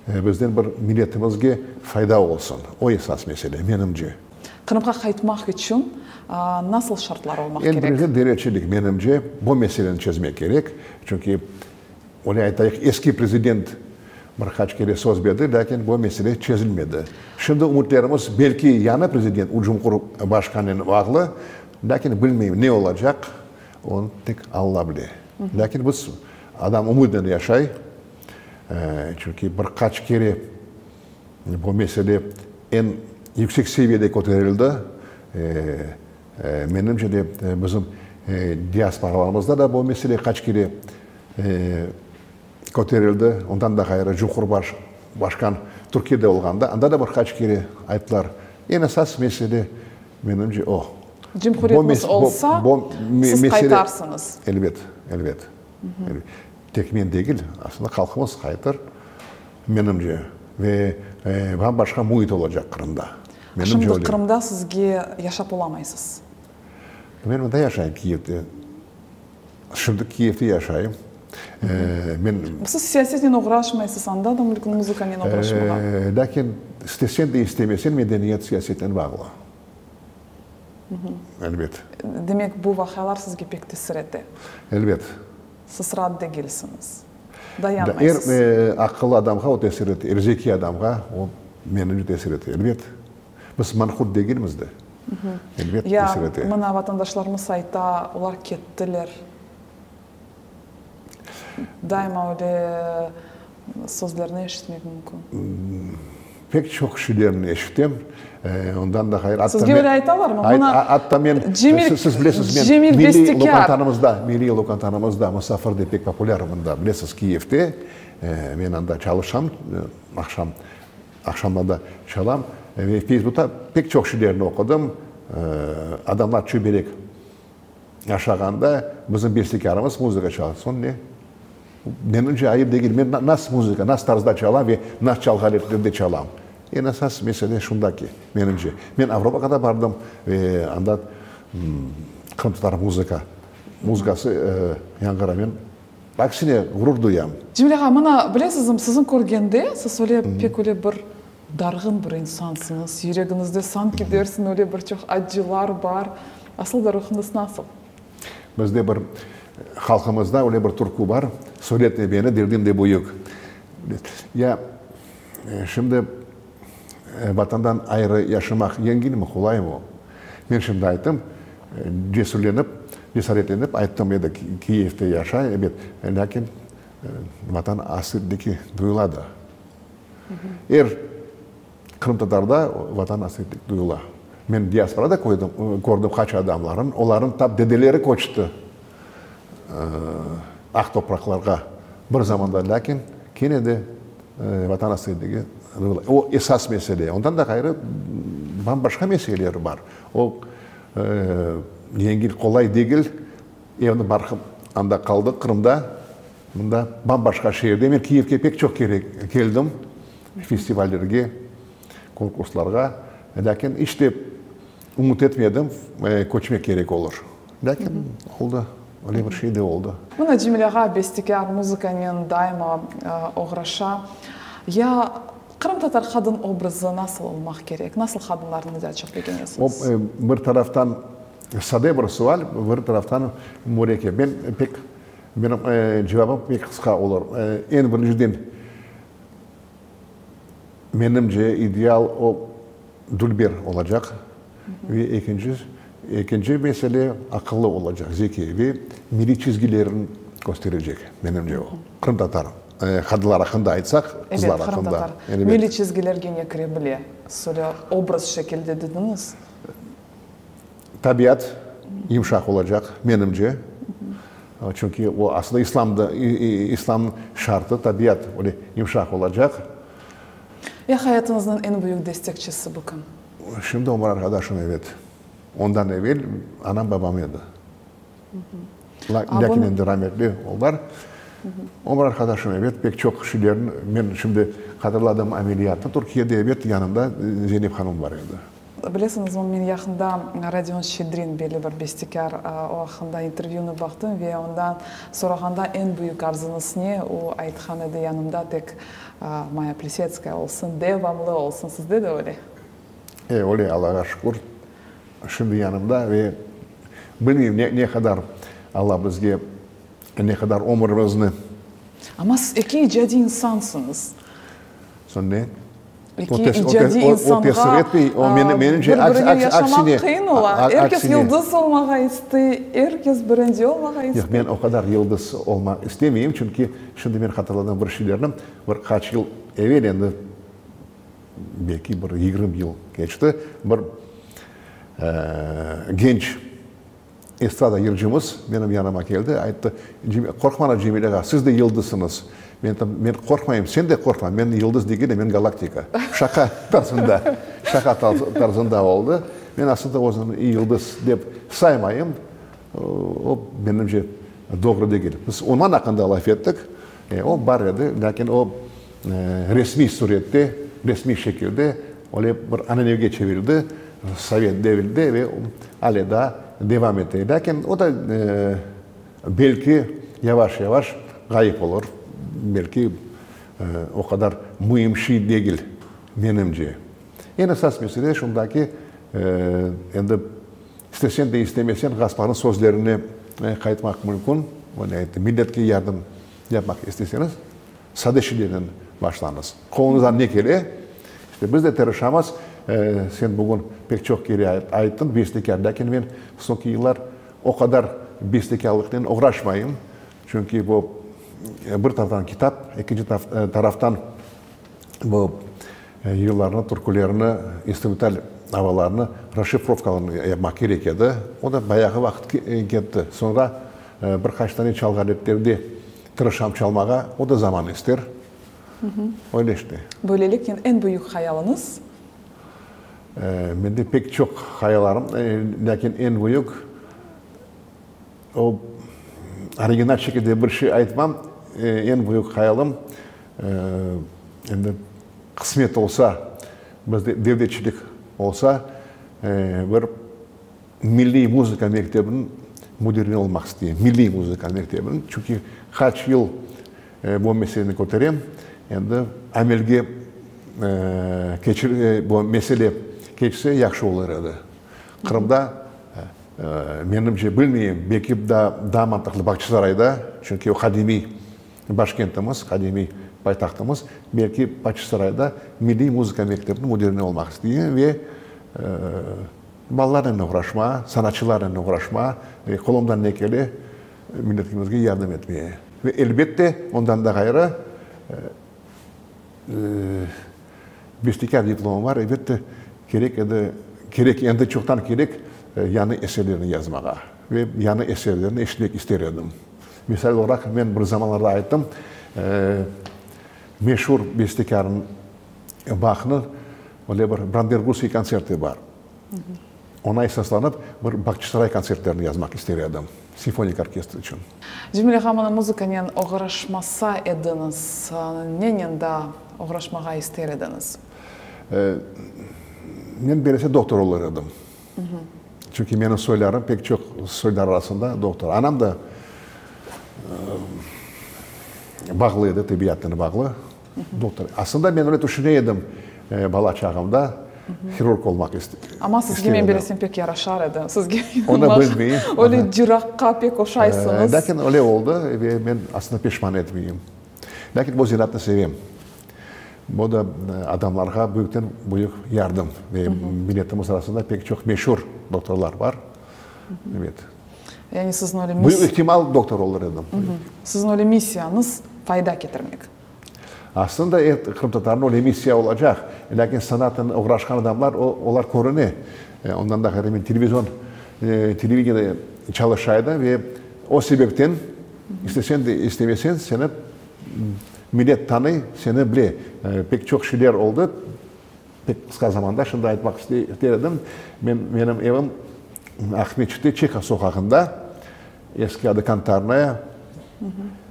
bizden bir milletimizge fayda olsun. O esas mesele, menimce. Qırımğa qaytmaq içün nasıl şartlar olmaq Eñ kerek? birinci devletçilik, menimce, bu meseleni çezmek kerek. Çünki, öyle aytayıq, eski prezident bir qaç kere söz berdi, lâkin bu mesele çezilmedi. Şimdi ümütlerimiz, belki, yañı prezident, cumhurbaşqanınen bağlı, lâkin bilmeyim, ne olacaq, onı tek Alla bile. Lâkin biz, adam ümütnen yaşay, çünki bir qaç kere Bu mesele eñ yüksek seviyede köterildi. Menimce de, bizim diasporalarımızda da bu mesele qaç kere köterildi. Ondan da ğayrı, Cumhurbaşqan Türkiyede olğanda, anda da bir qaç kere ayttılar. Eñ esas mesele, menimce, o. Cumhuriyetimiz olsa, siz qaytarsıñız. Elbet, elbet. Tek men degil, aslında halqımız qaytır, menimce, ve bam-başqa müit olacaq Qırımda. Menimce öyle. Şimdi Qırımda sizge yaşap olamaysız. Men mında yaşayım, Kiyevde. Şimdi Kiyevde yaşayım. Men. Siz siyasetnen oğraşmaysız, anda da mümkün muzıkanen oğraşmağa. Lâkin istesen de istemesen medeniyet siyasetnen bağlı. Elbet. Demek, bu vaqialar sizge pek tesir ete? Elbet. Siz raat degilsiñiz, dayanmaysız. Er aqıllı adamğa o tesir ete, er zekiy adamğa o, menimce, tesir ete. Elbet. Biz manqurt degilmiz de. Elbet, tesir ete. Ya, mına, vatandaşlarımız ayta, olar kettiler. Daima öyle sözlerni eşitmek mümkün. Pek çoq şeylerni eşitem. Ondan da ğayrı, atta Sizge öyle aytalarmı? Mına, atta men, Cemil, siz bilesiz, men Cemil milliy Bestekâr. lokantanımızda, milliy lokantanımızda musafir de pek populâr mında, bilesiz, Kiyevde. Men anda çalışam, aqşam. Aqşamlarda çalam ve Feysbukta pek çoq şeylerni oqudım. Adamlar çöberek aşağanda bizim bestekârımız muzıka çala. Soñ ne? Menimce ayıp degil. Men nas muzıka, nas tarzda çalam ve nas çalğı aletlerde çalam. Eñ esas mesele şunda ki, menimce. Men Avropağa da bardım ve anda qırımtatar muzıka, muzıkası yañğıray. Men Aksine, ğurur duyam. Cemile ağa, mına, bilesizmi, siziñ körgende, siz öyle pek öyle bir darğın bir insansıñız, yüregiñizde sanki dersiñ öyle bir çoq accılar bar. Asıl da ruhuñız nasıl? Bizde bir, halqımızda öyle bir türkü bar, Söyletme beni, derdim de büyük. Ya, şimdi Vatandan ayrı yaşamaq yengilmi, qolaymı? Men şimdi ayttım, cesürlenip, cesaretlenip ayttım, edi, Kiyevde yaşay, ebet, lâkin Vatan asretligi duyula da. Er qırımtatarda Vatan asretlik duyula. Men diasporada kördim qaç adamların, olarnıñ tap dedeleri köçti aq topraqlarğa bir zamanda, lâkin kene de Vatan asretligi o esas mesele. Ondan da ğayrı bam-başqa meseleler bar. O yengil, qolay degil. Evni barqıp anda qaldıq, Qırımda. Mında bam-başqa şeerde. Men Kiyevge pek çoq kere keldim, festivallerge, konkurslarğa. Lâkin iç de ümüt etmedim, köçmek kerek olur. Lâkin oldı, öyle bir şey de oldı. Mına Cemil ağa bestekâr muzıkanen daima oğraşa. Ya qırımtatar qadın obrazı nasıl olmaq kerek? Nasıl qadınlarnı daa çoq begenesiñiz? O, bir taraftan sade bir sual, bir taraftan mürekkep. Men pek, menim cevabım pek qısqa olur. Eñ birinciden, menimce, ideal o, dülber olacaq ve ekinci, ekinci mesele, aqıllı olacaq, zeki ve milliy çizgilerini kösterecek, menimce o. Qırımtatar qadınlar aqqında aytsaq, qızlar aqqında. Evet, qırımtatar. Milliy çizgilerge ne kire bile? Söyle, obraz şekilde dediñiz. Tabiat yımşaq olacaq, menimce. Çünki o aslında İslamda, İslamnıñ şartı, tabiat öyle yımşaq olacaq. Ya hayatıñıznıñ eñ büyük destekçisi bu kim? Şimdi ömür arqadaşım, evet. Ondan evel anam-babam edi. Lâkin endi rametli oldılar. Ömür arqadaşım, evet, pek çoq şeylerni, men şimdi hatırladım ameliyatnı Türkiyede, evet, yanımda Zeynep hanım bar edi. Bilesiñizmi, men yaqında Rodion Şçedrin belli bir bestekâr, o aqqında intervyunı baqtım ve ondan sorağanda eñ büyük arzıñız ne, o aytqan edi, yanımda tek Maya Plesetskaya olsun, devamlı olsun. Sizde de öyle? E, öyle, Allağa şükür, şimdi yanımda ve bilmeyim ne, ne qadar Alla bizge, ne qadar ömürimizni. Amma siz eki icadiy insansıñız. Soñ ne? Eki icadiy insanğa bir-birine yaşamaq qıyın ola. Er kes yıldız olmağa istey, er kes birinci olmağa istey. Yoq, men o qadar yıldız olmaq istemeyim, çünki şimdi men hatırladım bir şeylerni, bir qaç yıl evel, endi belki bir 20 yıl keçti, bir genç Estrada yırcımız menim yanıma keldi, ayttı, Qorqmañız, Cemil ağa, siz de yıldızsıñız. Men ayttım, Men qorqmayım, sen de qorqma, men yıldız degilim, men galaktika. Şaqa tarzında, şaqa tarzında oldı. Men aslında özümni yıldız dep saymayım, o, menimce, doğru degil. Biz unvan aqqında laf ettik, o bar edi, lâkin o, resmiy sürette, resmiy şekilde öyle bir ananevge çevirildi sovet devrinde ve ale daa devam ete. Lâkin o da belki yavaş-yavaş ğayıp olur, belki o qadar müim şey degil, menimce. Eñ esas mesele şunda ki, endi istesen de istemesen Gasparnıñ sözlerine qaytmaq mümkün, o ne ayttı, milletke yardım yapmaq isteseñiz, Sade şeylerden başlañız. Qoluñızdan ne kele? İşte biz de tırışamız. Sen bugün pek çoq kere ayttıñ, bestekâr. Lâkin men soñki yıllar o qadar bestekârlıqnen oğraşmayım. Çünki bu bir taraftan kitap, ekinci taraftan bu yırlarnı, türkülerni, instrumental avalarnı rasşifrovkalarnı yapmaq kerek edi. O da bayağı vaqıt ketti. Soñra bir qaç tane çalğı aletlerde Tırışam çalmağa, o da zaman ister. Öyle işte. Böyleliknen, eñ büyük hayalıñız? Mende pek çoq hayalarım, lâkin eñ büyük, o, original şekilde bir şey aytmam, eñ büyük hayalım, endi qısmet olsa, bizde devletçilik olsa, bir Milliy muzıka mektebiniñ müdiri olmaq isteyim. Milliy muzıka mektebiniñ. Çünki qaç yıl bu meseleni köterem, endi amelge keçir, bu mesele keçse yahşı olur edi. Qırımda, menimce, bilmeyim, belki daa mantıqlı Bağçasarayda, çünki o qadimiy başkentimiz, qadimiy paytahtımız, belki Bağçasarayda milliy muzıka mektebiniñ müdiri olmaq isteyim ve Balalarnen oğraşma, sanatçılarnen oğraşma ve qolumdan ne kele, milletimizge yardım etmeye. Ve elbette, ondan da ğayrı, bestekâr diplomım bar, elbette, kerek edi, kerek, endi çoqtan kerek yañı eserlerni yazmağa ve yañı eserlerni eşitmek ister edim. Misal olaraq, men bir zamanlarda ayttım, meşur bestekârnıñ Bahnıñ öyle bir Brandenburgskiy kontserti bar. Oña esaslanıp, bir Bağçasaray kontsertlerini yazmaq ister edim, simfonik orkestr içün. Cemile ağa, mına muzıkanen oğraşmasa ediñiz, nenen daa oğraşmağa ister ediñiz? Men belese doktor olur edim. Çünki menim soylarım, pek çoq soylar arasında doktor. Anam da bağlı edi, tabiatnen bağlı. Doktor. Aslında men öyle tüşüne edim bala çağımda, hirurg olmaq ister edim. Amma sizge, men bilesem, pek yaraşar edi. Sizge inanmaq. Onı bilmeyim. Öyle ciraqqa pek oşaysıñız. Lâkin öyle oldı ve men aslında peşman etmeyim. Lâkin bu zenaatnı sevem. Bu da adamlarğa büyükten büyük yardım. Ve milletimiz arasında pek çoq meşur doktorlar bar. Evet. Yani siziñ öyle Büyük ihtimal doktor olur edim. Siziñ öyle missiyañız fayda ketirmek. Aslında er qırımtatarnıñ öyle missiya olacaq, lâkin sanatnen oğraşqan adamlar, olar körüne. Ondan da ğayrı men televizion, televideniyede çalışa edim ve o sebepten, istesen de, istemesen, seni millet tanıy, seni bile. Pek çoq şeyler oldı. Pek qısqa zamanda şunı da aytmaq ister edim, men, menim evim Aqmescitte, Çehov soqağında, eski adı Kantarnaya.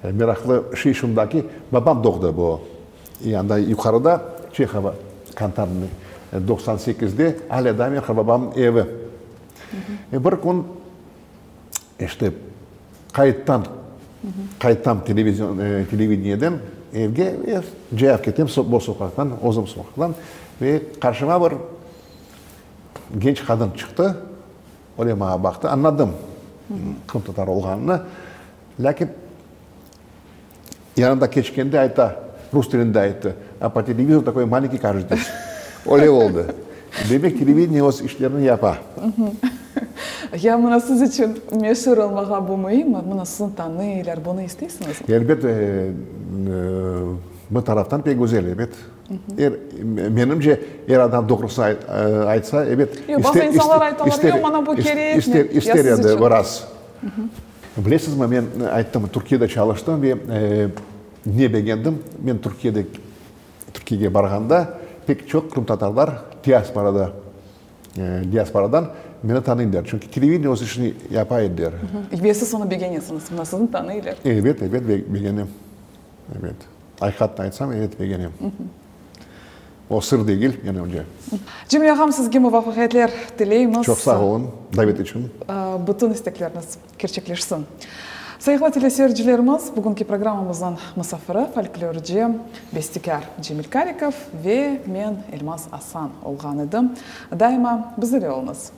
Meraqlı şey şunda ki, babam doğdı bu yanda, yuqarıda, Çehova, Kantarnıy, 98-de, alâ daa menim qartbabamnıñ evi. Bir kün, işte, Qayttam, qaytam televizion, televideniyeden evge ve cayav ketem bu soqaqtan, özüm soqaqtan ve qarşıma bir genç qadın çıqtı, öyle maña baqtı, añladım qırımtatar olğanını, lâkin yanımda keçkende ayta, rus tilinde ayttı, a po televizoru takoy malenkiy kažetесь. Öyle oldı. Demek, televideniye öz işlerini yapa. Ya mına siz içün meşur olmağa bu müimmi? Mına sizni tanıylar, bunı isteysiñizmi? Elbet, bir taraftan pek güzel, ebet. Er, menimce, er adam doğrusını aytsa, ebet, Yoq, bazı insanlar aytalar, yoq, mana bu kerekmi? İster, ister edi biraz. Bilesizmi, men ayttım, Türkiyede çalıştım ve ne begendim, men Türkiyede, Türkiyege barğanda pek çoq qırımtatarlar diasporada, diasporadan meni tanıylar. Çünki televideniye öz işini yapa ediler. Ve siz onı begenesiñiz, mına sizni tanıylar. Ebet, ebet, begenem. Ebet. Aqiqatnı aytsam, ebet, begenem. O sır degil, menimce. Cemile ağam, sizge muvafaqiyetler tileymiz. Çoq sağ oluñ davet içün. Bütün istekleriñiz kerçekleşsin. Sayğılı teleseyircilerimiz, bugünki programmamıznıñ musafiri, folklorcı, bestekâr Cemil Karikov ve men, Elmaz Asan, olğan edim. Daima biz ile oluñız.